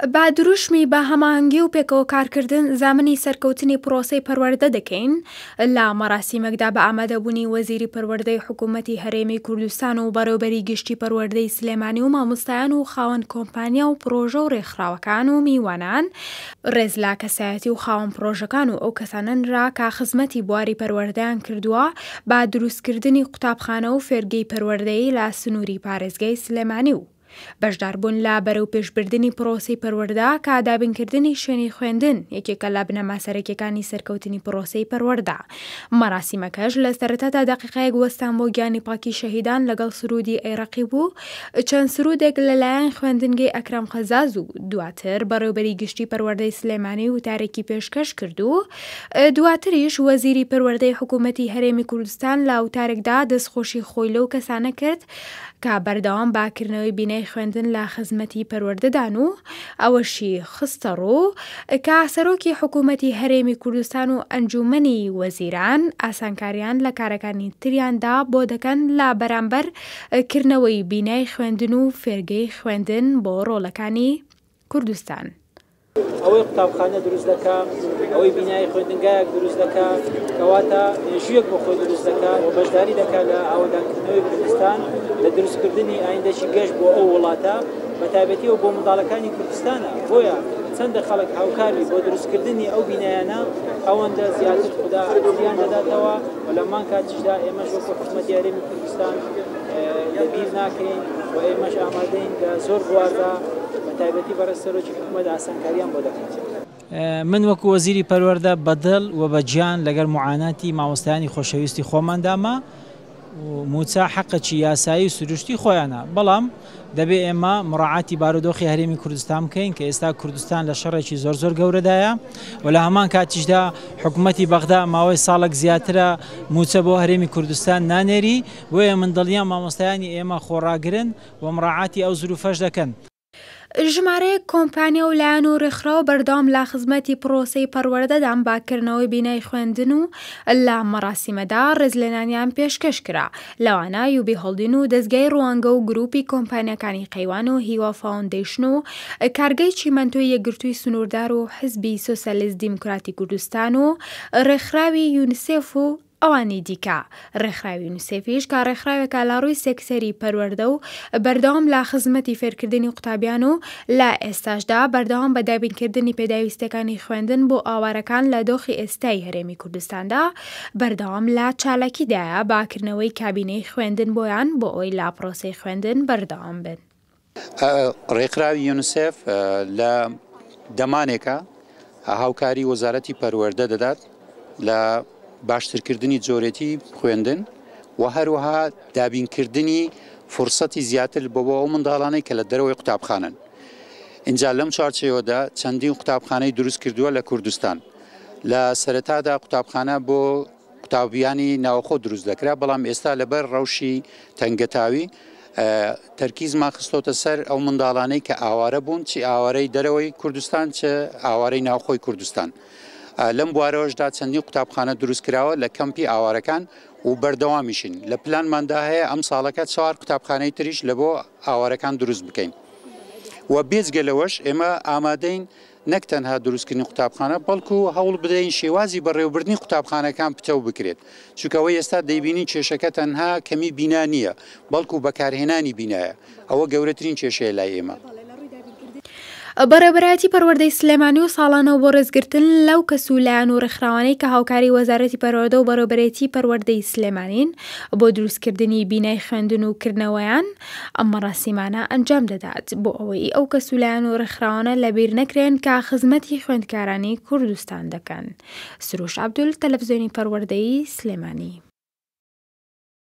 بە دروشمی بە هەماهەنگی و پێکەوە کارکردن زامنی سەرکەوتنی پرۆسەی پەروەردە دەکەین، لە مەراسیمێکدا بە ئامادەبوونی وەزیری پەروەردەی حکوومەتی هەرێمی کوردستان و بەڕێوەبەری گشتی پەروەردەی سلێمانی و مامۆستایان و خاوەن کۆمپانیا و پڕۆژە و رێکخراوەکان و میوانان رێز لە کەسایەتی و خاوەن پڕۆژەکان و ئەو کەسانە نرا کە خزمەتی بواری پەروەردەیان کردووە بە دروستکردنی قوتابخانە و فێرگەی پەروەردەیی لە سنووری پارێزگای سلێمانی و بەشداربوون لە بەرەوپێشبردنی پرۆسەی پەروەردە کە دابینکردنی شوێنی خوێندن یەکێکە لە بنەما سەرەکیەکانی سەرکەوتنی پرۆسەی پەروەردە. مەراسیمەکەش لە سەرەتادا دەقیقەیەک وەستان بۆ گیانی پاکی شەهیدان لەگەڵ سروودی ئەی ڕەقیب و چەند سروودێک لەلایەن خوێندنگەی ئەکرەم قەزاز و دواتر بەڕێوبەری گشتی پەروەردەی سلێمانی وتارێکی پێشکەش کرد و دواتریش وەزیری پەروەردەی حکوومەتی هەرێمی کوردستان لە وتارێکدا دەستخۆشی خۆی لەو کەسانە کرد کە بەردەوام بە کردنەوەی بینای خوێندن لە خزمەتی پەروەردەدان و ئەوەشی خستەڕوو کە سەرۆکی حکوومەتی هەرێمی کوردستان و ئەنجوومەنی وەزیران ئاسانکاریان لە کارەکانی تریاندا بۆ دەکەن لە بەرامبەر کردنەوەی بینای خوێندن و فێرگەی خوێندن بۆ ڕۆڵەکانی کوردستان. ئەوەی قوتابخانە دروست دەکا، ئەوەی بینای خوێندنگایەک دروست دەکا، کەواتە مێژوویەک بۆ خۆی دروست دەکا و بەشداری دەکا لە ئاوەدانکردنەوەی کوردستان، لە دروستکردنی ئایندەکی گەش بۆ ئەو وڵاتە، بە تایبەتی ئەو بۆ منداڵەکانی کوردستانە. بۆیە چەندە خەڵک هاوکار بی بۆ دروستکردنی ئەو بینایانە، ئەوەندە زیاتر خودا ئەجریان دەداتەوە و لە هەمان کاتیشدا ئێمەش وەکو حکومەتی هەرێمی کوردستان لە بیر ناکەین و ئێمەش ئامادەین لە زۆر بواردا بە تایبەتی بەڕێز سەرۆکی حکومەت ئاسانکاریان بۆ دەکات. من وەکو وەزیری پەروەردە بە دڵ و بە گیان لەگەڵ موعاناتی مامۆستایانی خۆشەویستی خۆماندامە و مووچە حەقێکی یاسایی و سروشتی خۆیانە، بەڵام دەبێ ئێمە مراعاتی بارودۆخی هەرێمی کوردستان بکەین کە ئێستا کوردستان لە شەڕێکی زۆر زۆر گەورەدایە و لە هەمان کاتیشدا حکوومەتی بەغدا ماوەی ساڵێک زیاترە مووچە بۆ هەرێمی کوردستان نانێری، بۆیە من دڵنیام مامۆستایانی ئێمە خۆڕاگرن و مراعاتی ئەو زروفەش دەکەن. ژمارەیەک کۆمپانیا و لایەن و رێکخراو بەردەوام لە خزمەتی پڕۆسەی پەروەردەدان بە کردنەوەی بینای خوێندن و لە مەراسیمەدا رێزلێنانیان پێشکەش کرا، لەوانە یوبی هۆڵدین و دەزگای روانگە و گروپی کۆمپانیاکانی قەیوان و هیوا فاوندەیشن و کارگەی چیمەنتۆی یەکگرتووی سنووردار و حزبی سۆسیالیست دیموکراتی کوردستان و رێکخراوی یونسێف و ئەوانی دیکە. ڕێکخراوی یونیسێفیش کە ڕێکخراوێکە لە ڕووی سێکتەری پەروەردە و بەردەوام لە خزمەتی فێرکردنی قوتابیان و لە ئێستاشدا بەردەوام بە دابینکردنی پێداویستیەکانی خوێندن بۆ ئاوارەکان لە دۆخی ئێستای هەرێمی کوردستاندا بەردەوام لە چالاکیدایە بە کردنەوەی کابینەی خوێندن بۆیان بۆ ئەوەی لە پرۆسەی خوێندن بەردەوام بن. ڕێکخراوی یونسێف لە دەمانێکە هاوکاری وەزارەتی پەروەردە دەدات لە باشترکردنی جۆرێتی خوێندن و هەروەها دابینکردنی فرسەتی زیاتر بۆ بۆ ئەو منداڵانەی کە لە دەرەوەی قوتابخانەن. ئینجا لەم چوارچێوەدا چەندین قوتابخانەی دروست کردووە لە کوردستان. لە سەرەتادا قوتابخانە بۆ قوتابیانی ناوخۆ دروست دەکرا، بەڵام ئێستا لەبەر ڕەوشی تەنگەتاوی تەرکیزمان خستۆتە سەر ئەو منداڵانەی کە ئاوارە بوون، چی ئاوارەی دەرەوەی کوردستان چ ئاوارەی ناوخۆی کوردستان. لەم بوارەوەشدا چەندین قوتابخانە دروست کراوە لە کەمپی ئاوارەکان و بەردەوامیشین. لە پلانماندا هەیە ئەم ساڵەکە چوار قوتابخانەی تریش لە بۆ ئاوارەکان دروست بکەین. و بێجگە لەوەش ئێمە ئامادەین نەک تەنها دروستکردنی قوتابخانە، بەڵکو هەوڵ بدەین شێوازی بەڕێوەبردنی قوتابخانەکان پتەو بکرێت، چونکە ئەوەی ئێستا دەیبینین کێشەکە تەنها کەمی بینا نییە، بەڵکو بەکارهێنانی بینایە، ئەوە گەورەترین کێشەیە لای ئێمە. بەڕێوەبەرایەتی پەروەردەی سلێمانی و ساڵانەوە بۆ ڕێزگرتن لەو کەس و لایەن و ڕێکخراوانەی کە هاوکاری وەزارەتی پەروەردە و بەڕێوەبەرێتی پەروەردەی سلێمانین بۆ دروستکردنی بینای خوێندن و کردنەوەیان، ئەم مەراسیمانە ئەنجام دەدات بۆ ئەوەی ئەو کەس و لایەن و ڕێکخراوانە لەبیر نەکرێن کە خزمەتی خوێندکارانی کوردستان دەکەن. سروش عەبدول، تەلەفزیۆنی پەروەردەیی، سلێمانی.